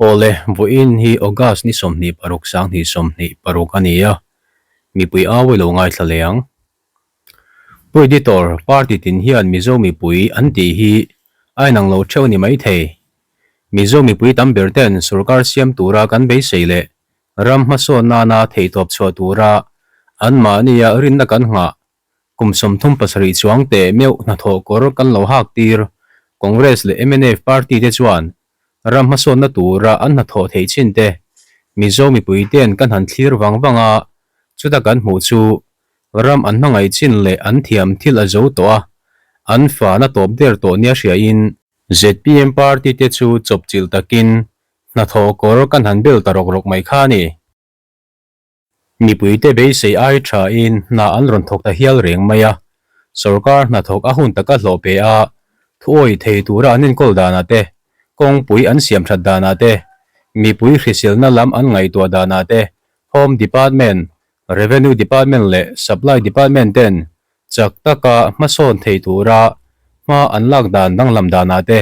Awle, vawiin hi August ni 26 2026 a ni a, mipui au i lo ngaithla leh ang. Pu Editor, party tin hian Mizo mipui an tih hi a inang lo theuh a ni maithei. Mizo mipui tam ber ten sorkar siam tura kan beisei leh ram hmasawn nana theihtawp chhuah tura anmahnia rinna kan nghah Kum 37 chuang teh meuh hnathawh kawr kan lo hak tir. Congress leh mnf party te chuan ram hmasawnna tura an hnathawh theih chin te Mizo mipui ten kan han thlir vang vang a, chuta kan hmuh chu ram an hmangaih chin leh an thiam thil a zo tawh a, an fana tawp der tawh nia hriain zpm party te chu chawpchilh takin hnathawh kawr kan han bel ta rawk rawk mai kha a ni. Mipuite beisei ai thain hna an rawn thawk ta hial reng mai a, sorkar hnathawk a hun taka hlawh pe a, thuawi thei tura an enkawl danah te, kawngpui an siam that danah te, mipui hriselna lam an ngaihtuah danah te, Home Department, Revenue Department leh Supply Department ten chak taka hmasawn thei tura hma an lak dan danglam danah te,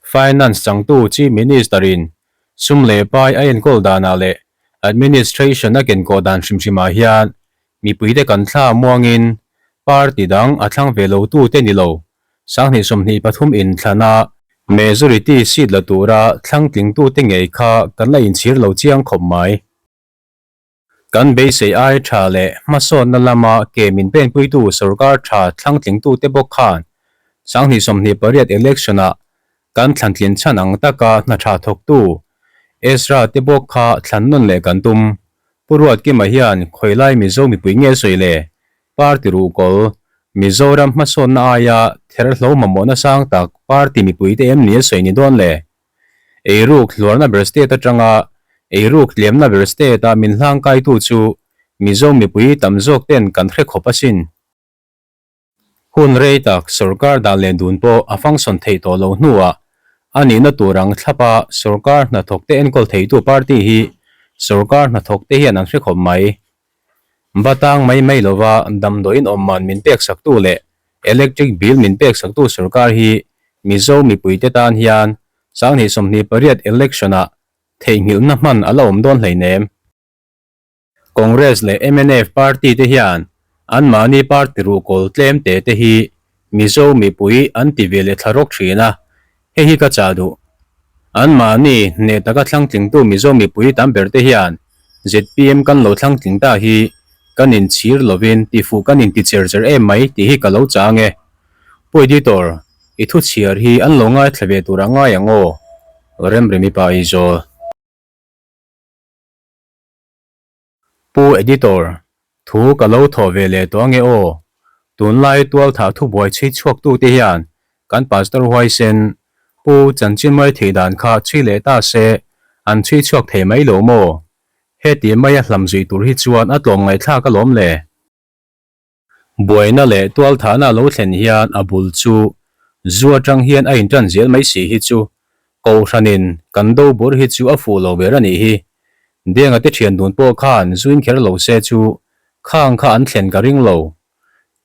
Finance changtu Chief Minister-in Sum leh pai a enkawl danah leh administration a kenkawh dan hrim hrimah hian mipuite kan thla muangin party dang a thlang ve lo tute ni lo 2023 inthlana majority seat la tura thlang tlingtute ngei kha kan la inchhir lo chiang khawp mai. Kan beisei ai tha leh hmasawnna lama ke min penpuitu sorkar tha thlangtlingtute bawk khan 2028 election-ah kan thlantlin chhan ang taka hna tha thawktu Ezra te bawk kha thlan nawn leh kan tum. Pu Ruatkima hian khawilai Mizo mipui nge sawi le? Party ruhkawl, Mizoram hmasawnna aia therhlo mamawhna sang tak party mipuite em ni a sawi ni dawn le? Eiruk hluarna ber state atanga eiruk tlemna ber state-a min hlangkaitu chu Mizo mipui tam zawk ten kan hre khawp asin. Hun rei tak sorkar dan leh dun pawh a function theih tawh lo hnuah a nihna tur ang thlapa sorkar hnathawkte enkawl theitu party hi sorkar hnathawkte hian an hre khawp mai. Batang mai mai lova damdawiin awm man min pek saktu leh electric bill min pek saktu sorkar hi Mizo mipuite tan hian 2028 election-ah theihnghilhna hman a la awm dawn hleinem. Congress leh mnf party te hian anmahni party ruhkawl tlem te te hi Mizo mipui an ti ve leh thla rawk thin a, hei hi ka chah duh. Anmahni hneh taka thlangtlingtu Mizo mipui tam ber te hian zpm kan lo thlangtling ta hi kan inchhir lovin tifuh kan inti cher cher em mai tih hi ka lo chang e. Pu Editor, i thu chhiar hi an lo ngaithla ve tur a ngai ang aw. Remremi pa Aizawl. Pu Editor, thu ka lo thawh ve leh tawh ange aw. Tunlai tualthah thubuai chhui chhuaktute hian kan Pastor huaisen Pu Chanchinmai theih dan kha chhui leh ta se an chhui chhuak thei mai lo maw? Heti maia hlam zui tur hi chuan a tlawm ngaihthlak alawm le. Buaina leh tualthahna a lo thlen hian a bul chu zu atang hian a intan zel mai si hi chu Kohhranin kan do bur hi chu a fuh lo ber a nih hi. Denga te thian dun pawh khan zu in kher lo se chu khang kha an thlen ka ring lo.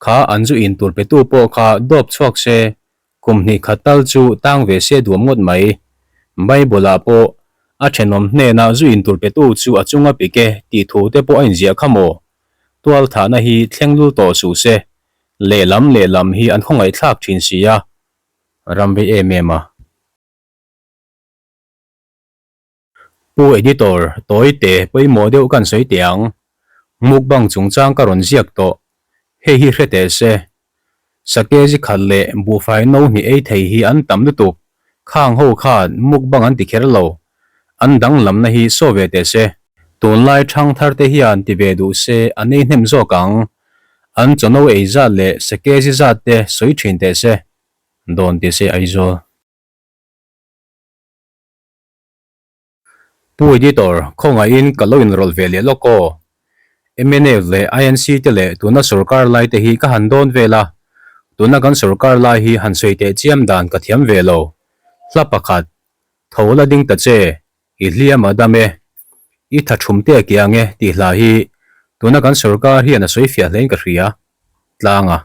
Kha an zu in tur petu pawh kha dawp chhuak se Kum hnih khat tal chu tang ve se duam ngawt mai. Bible ah pawh a thenawm hnenah zu in tur petu chu a chunga pik e tih thu te pawh a inziah kha maw? Tual thahna hi thleng lul tawh suh se. Lehlam lehlam hi an khawngaihthlak thin si a. Ram vei em em a. Pu Editor, tawite pawimawh deuh kan sawi teh ang. Mukbang chungchang ka rawn ziak tawh. Hei hi hre teh se. Sake zi khat leh buhfai no hnih ei thei hi an tam lutuk. Khang ho khan mukbang an ti kher lo. An danglamna hi saw ve teh se. Tunlai thang thar te hian ti ve duh se an ei hnem zawk ang. An chawno ei zat leh sake zi zat te sawi thin teh se. Dawn ti se Aizawl. Pu Editor, khawngaihin ka lo inrawlh ve leh lawk aw. Mnf leh INC te leh tuna sorkar lai te hi ka han dawn vel a, tuna kan sorkar lai hi han sawi teh chiam dan ka thiam ve lo. Hla pakhat, Tho la ding ta che, i hliam a dam e, i tha thum te a kiang e tih hla hi tuna kan sorkar hian a sawi fiah hlein ka hria. Tlanga.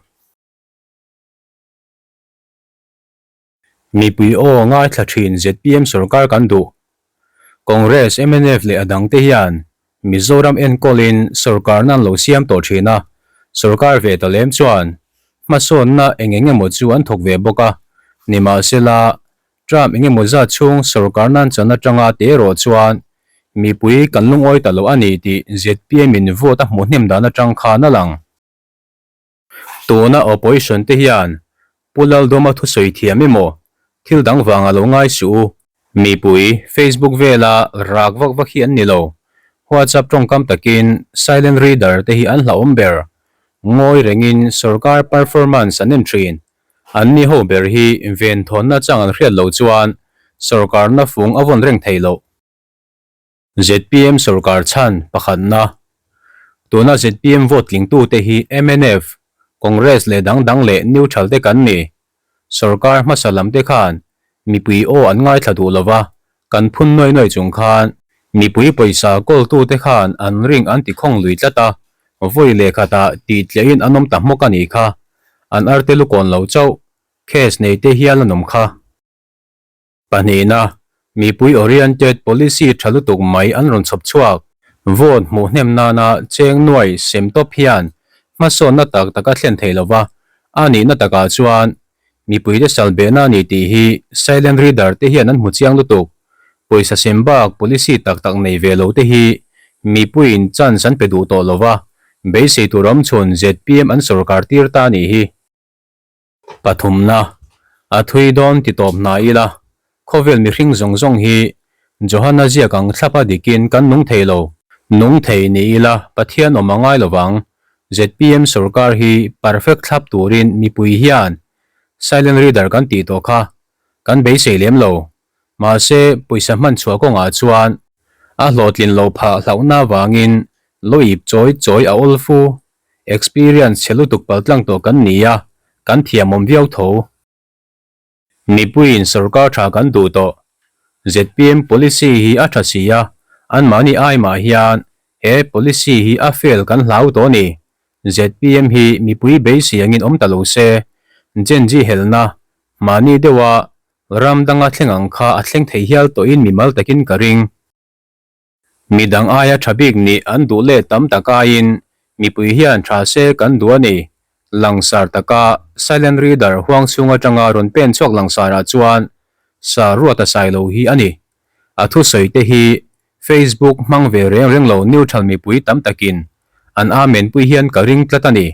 Mipui aw ngaithla thin zpm sorkar kan duh. Congress, mnf leh a dangte hian Mizoram enkawlin sorkarna an lo siam tawh thin a, sorkar ve ta lem chuan hmasawnna eng eng emaw chu an thawk ve bawk a, nimahsela term eng emaw zat chhung sorkarna an chan atanga te erawh chuan mipui kan lungawi ta lo a ni tih zpm in vote a hmuh hnem dan atang khan a lang. Tuna opposition te hian Pu Laldawma thusawi thiam emaw thil dang vanga lo ngai suh u. Mipui Facebook vela rak vak vak hi an ni lo. WhatsApp tawngkam takin silent reader te hi an hlauhawm ber. Ngawi rengin sorkar performance an en thin. An ni ho ber hi venthawnna chang an hriat loh chuan sorkarna fung a vawn reng theih loh. Zpm sorkar chhan pakhatna. Tuna zpm vote tlingtute hi mnf, Congress leh dang dang leh neutral te kan ni. Sorkar hmasa lam te khan mipui aw an ngaithla duh lova, kan phun nuai nuai chung khan mipui pawisa kawltute khan an ring an ti khawng lui tlat a, vawi leh khatah tih tliahin an awm ta hmawk a nih kha. An arte lukawn lo chauh, case nei te hial an awm kha. Pahnihna, mipui oriented policy tha lutuk mai an rawn chhawp chhuak. Vote hmuh hnem nana cheng nuai sem tawp hian hmasawnna tak tak a thlen thei lova, a nihna takah chuan mipuite sal behna a ni tih hi silent reader te hian an hmu chiang lutuk. Pawisa sem bak policy tak tak nei ve lo te hi mipuiin chance an pe duh tawh lova, beisei tur awm chhun zpm an sorkar tir ta a nih hi. Pathumna, a thui dawn ti tawp hna ila, khawvel mihring zawng zawng hi Johana ziak ang thlapa dikin kan nung thei lo. Nung thei ni ila Pathian awm a ngai lovang. Zpm sorkar hi perfect thlap turin mipui hian silent reader kan tih tawh kha kan beisei lem lo. Mahse pawisa hman chhuah kawngah chuan a hlawhtlin loh phah hlauhna avangin lo ip chawi chawi a awl fu. Experience chhe lutuk paltlang tawh kan ni a, kan thiamawm viau tho. Mipuiin sorkar tha kan duh tawh. Zpm policy hi a tha si a, anmahni ai mah hian he policy hi a fail kan hlau tawh a ni. Zpm hi mipui beisei angin awm ta lo se, Gen-Z helna, mahni deuha ram danga thleng ang kha a thleng thei hial tawhin mimal takin ka ring. Midang aia tha bik nih an duh leh tam tak aiin mipui hian tha se kan duh a ni. Langsar taka Silent Reader huang chhung atanga rawn pen chhuak langsarah chuan sa ruat a sai lo hi a ni. A thusawi te hi Facebook hmang ve reng reng lo neutral mipui tam takin an amen pui hian ka ring tlat a ni.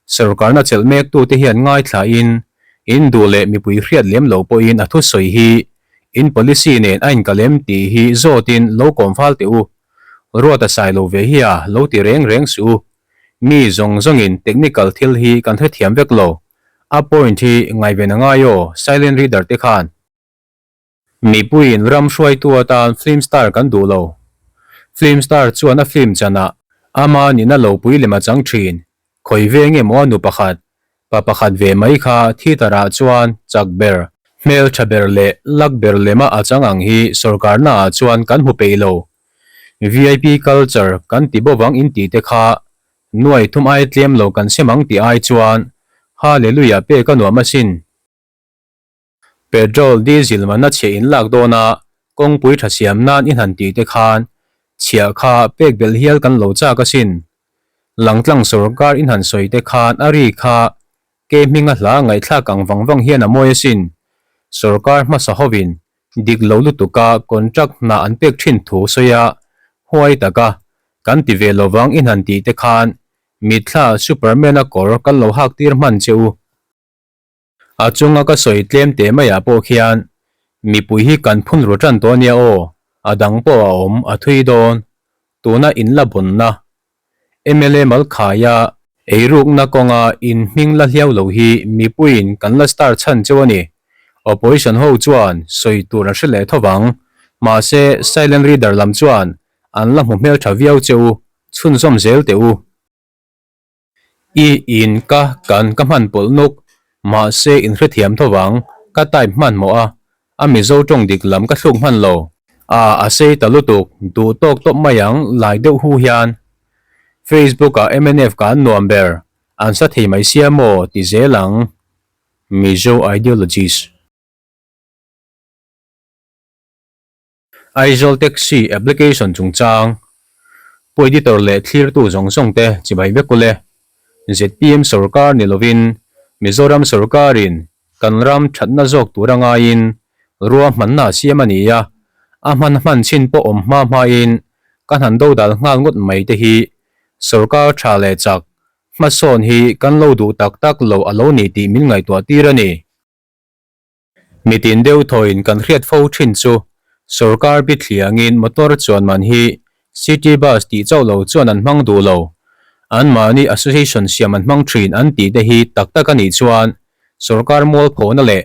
Sorkarna chelh mektute hian ngaithlain in duh leh mipui hriat lem lo pawhin a thusawi hi in policy nen a inkalem tih hi zawtin lo kawm fal teh u. Ruat a sai lo ve hi a lo ti reng reng suh u. Mi zawng zawngin technical thil hi kan hrethiam vek lo. A point hi ngaihven a ngai aw silent reader te khan. Mipuiin ram hruaitu atan film star kan duh lo. Film star chuan a film chanah ama nihna lo pui lem a chang thin. Khawi ve nge maw a nu pakhat, pa pakhat ve mai kha theatre ah chuan chak ber, hmel tha ber leh luck ber lema a chang ang hi sorkarna ah chuan kan hmu peih lo. Vip culture kan ti bawvang in tih te kha nuai thum ai tlem lo kan sem ang tih ai chuan Hallelujah pek a nuam asin. Petrol, diesel mana chhiah in lak dawn a, kawngpui tha siam nan i hnan tih te khan chhiah kha pek belh hial kan lo chak asin. Langtlang sorkar i hnan sawi te khan a ri kha ke hminga hla ngaihthlak ang vang vang hian a mawi asin. Sorkar hmasa hovin dik lo lutuka contract hna an pek thin thu sawi a, huai taka kan ti ve lovang i hnan tih te khan mitthla Superman-a kawr kan lo hak tir hman che u. A chunga ka sawi tlem teh maiah pawh khian mipui hi kan phun ru tan tawh ania aw, a dang pawh a awm a thui dawn, tuna in la bunna mla Malkhaia eirukna kawnga in hming la hliau lo hi mipuiin kan la star chhan cheu a ni. Opposition ho chuan sawi tur an hre leh tho vang, mahse silent reader lam chuan an la hmu hmeltha viau che u, chhunzawm zel teh u. I in ka kan ka hman pawlh nuk, mahse in hrethiam tho vang, ka type hmanhmawh a, a Mizo tawng dik lam ka thluk hman lo. A a sei ta lutuk, duh tawk tawp mai ang lai deuh hu hian. Facebook ah mnf ka an nuam ber, an sa thei mai sia maw ti zel ang. Mizo ideologies. Aizawl Taxi Application chungchang Pu Editor leh thlirtu zawng zawng te chibai vek ule. Zpm sorkar ni lovin Mizoram sorkarin kan ram thatna zawk tura ngaiin ruahmanna a siam a ni a, a hman hman chin pawh awm hma hmain kan han dodal nghal ngawt mai te hi sorkar tha leh chak hmasawn hi kan lo duh tak tak lo a lo ni tih min ngaihtuah tir a ni. Mitin deuh thawiin kan hriat fo thin chu sorkar bithliangin motor chuan man hi city bus tih chauh lo chuan an hmang duh lo. Anmahni association siam an hmang thin an tih te hi tak tak a nih chuan sorkar mualphona leh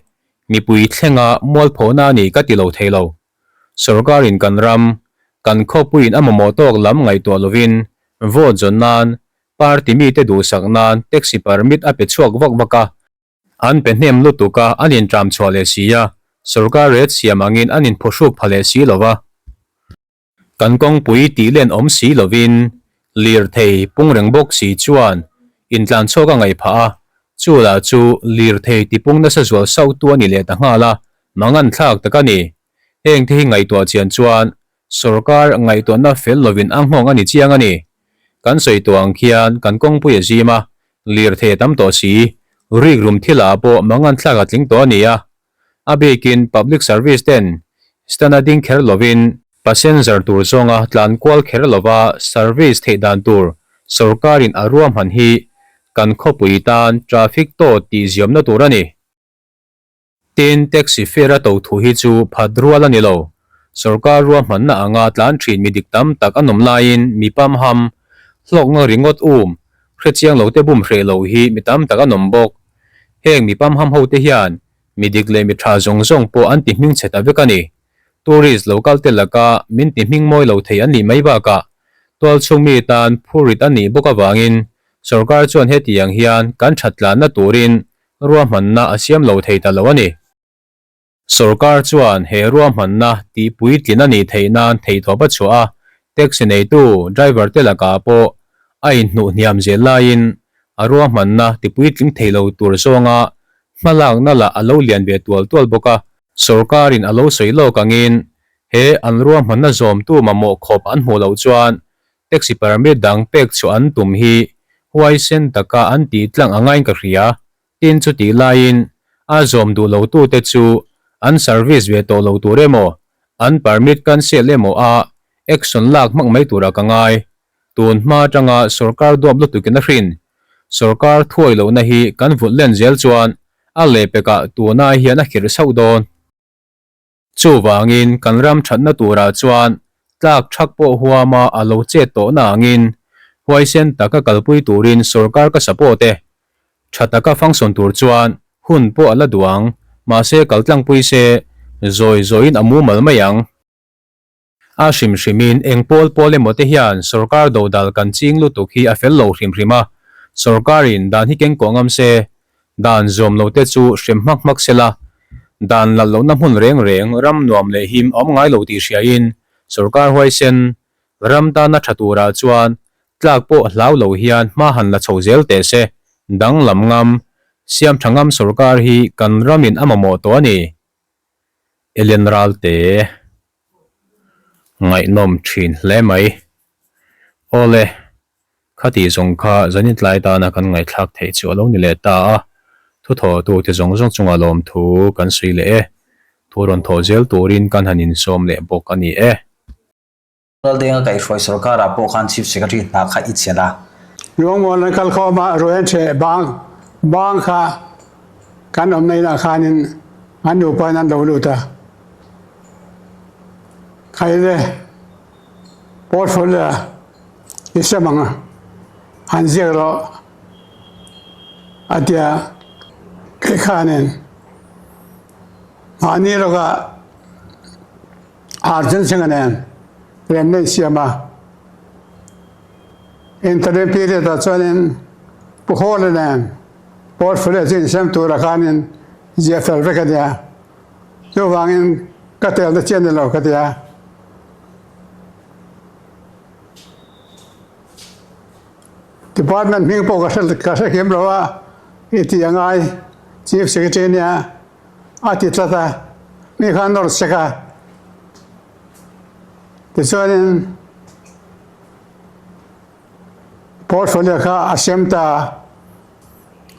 mipui thlenga mualphona a ni ka ti lo thei lo. Sorkarin kan ram, kan khawpuiin a mamawh tawk lam ngaihtuah lovin vote zawn nan party mite duhsak nan taxi permit a pe chhuak vak vak a, An pe hnem lutuk a, an intram chhuah leh si a, sorkar ret siam angin an inphuhruk pha leh si lo va. Kan kawngpui tih len awm si lovin lirthei pung reng bawk si chuan intlan chhuak a ngaih phah a, chu lah chu lirthei tipung nasa zual sauhtu a ni leh ta nghal a, mangan thlak tak a ni. Heng te hi ngaihtuah chian chuan sorkar ngaihtuahna fel lovin a nghawng a ni chiang a ni. Kan sawi tawh ang khian kan kawngpui a zim a, lirthei a tam tawh si, rikrum thil ah pawh mangan thlak a tling tawh a ni a. A bikin public service ten stand a ding kher lovin passenger tur zawnga tlan kual kher lova service theih dan tur sorkarin a ruahman hi kan khawpui tan traffic tawt tih ziamna tur a ni. Tin, taxi fare a to thu hi chu phat rual a ni lo. Sorkar ruahmanna anga tlan thin mi dik tam tak an awm laiin mi pamham, hlawkna ringawt um, hrechiang lo te bum hreh lo hi mi tam tak an awm bawk. Heng mi pamham ho te hian mi dik leh mi tha zawng zawng pawh an ti hming chhe ta vek a ni. Tourist lo kal te laka min ti hming mawi lo thei an nih mai bakah tualchhung mi tan phurrit a nih bawk avangin sorkar chuan hetiang hian kan that tlanna turin ruahmanna a siam lo thei ta lo a ni. Sorkar chuan he ruahmanna tih puitlin a nih theih nan theihtawp a chhuah a, taxi neitu driver te lakah pawh a inhnuh hniam zel laiin a ruahmanna ti puitling thei lo tur zawnga hmalakna lah a lo lian ve tual tual bawk a. Sorkarin a lo sawi lawk angin he an ruahmanna zawmtu mamawh khawp an hmuh loh chuan taxi permit dang pek chhuah an tum hi huaisen taka an tih tlang a ngain ka hria. Tin chutih laiin a zawm duh lo tute chu an service ve tawh lo tur emaw, an permit cancel emaw a action lak hmak mai turah ka ngai. Tun hma atanga sorkar duap lutukin a hrin. Sorkar thuai lohna hi kan vulh len zel chuan a lehpekah tuna hian a khirh chauh dawn. Chuvangin kan ram thatna turah chuan tlak thak pawh huama a lo chet tawhna angin huaisen taka kalpui turin sorkar ka support e. Tha taka function tur chuan hun pawh a la duh ang, mahse kal tlangpui se zawi zawiin a mumal mai ang. A hrim hrimin eng pawl pawl emaw te hian sorkar dodal kan ching lutuk hi a fel lo hrim hrim a, sorkarin dan hi keng kawh ngam se, dan zawm lo te chu hrem hmak hmak se la, dan lalh lohna hmun reng reng ram nuam leh him a awm ngai lo tih hriain sorkar huaisen ram tana tha turah chuan tlak pawh hlau lo hian hma han la chho zel teh se, danglam ngam, siam tha ngam sorkar hi kan ramin a mamawh tawh a ni. Ellen Ralte. Ngaihnawm thin hle mai. Awle, khati zawng kha zanin tlai tana kan ngaihthlak theih chu a lo ni leh ta a, thu thawhtu te zawng zawng chunga lawmthu kan sawi leh e. Thu rawn thawh zel turin kan han insawm leh bawk a ni e. Laldenga kaihhruai sorkarah pawh khan Chief Secretary hna kha i chelh a. Luangmual an kal khawm a, Ruai an cheh bang bang kha kan awmna inah khanin an nupa in an lo lut a. Khaile portfolio i sem ang a, an ziak rawh a tia kei khanin mahni lawkah Arjun Singh-a nen remna in siam a. Interim period-ah chuanin Pu Hawla nen portfolio chu insiam tura khanin zia fel vek a nia. Chuvangin ka telna chi a ni lo ka ti a. Department hming pawh ka hre ka hre kim lo a, i tih a ngai Chief Secretary nia. A ti tlat a, mi kha a nawr sek a. Tichuanin portfolio kha a siam ta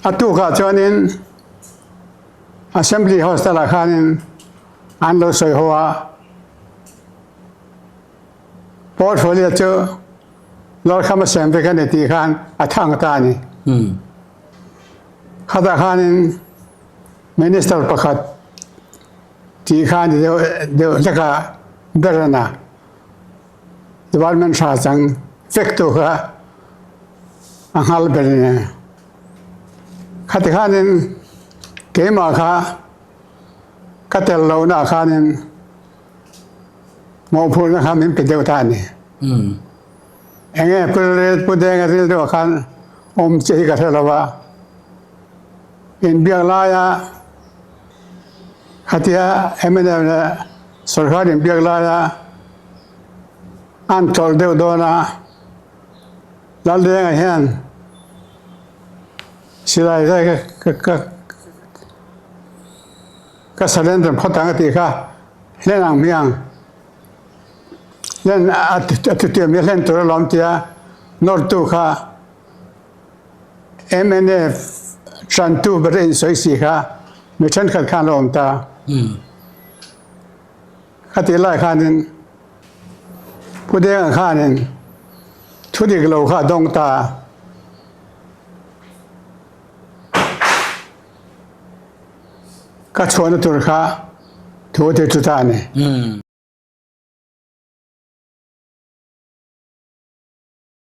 a, a tukah chuanin Assembly Hostel ah khanin an lo sawi ho a, portfolio chu Lorkham a siam vek a ni tih khan a thang ta a ni. Khatah khanin Minister pakhat tih kha a ni deuh deuh hlek a, ber a na. Department tha chang vek tu kha a nghal ber a ni. Khati khanin keimah kha ka tel lohna ah khanin mawhphurhna kha min pe deuh ta a ni. Eng nge Pu Denga rilru ah khan awm chiah hi ka hre lo a. Inbiak laia khatia mnf leh sawrkar inbiak laia an tawlh deuh dawn a, Laldenga hian silai zai ka ka ka surrender phawt ang a tih kha hlen ang hmiang hlen a tutiam hi a hlen tur alawm tia nawrtu kha. Mnf tantu ber a insawi si kha mi thenkhat khan a awm ta. Khatih lai khanin Pu Denga khanin thu dik lo kha a dawng ta. Ka chhuahna tur kha thu a ti chu ta a ni.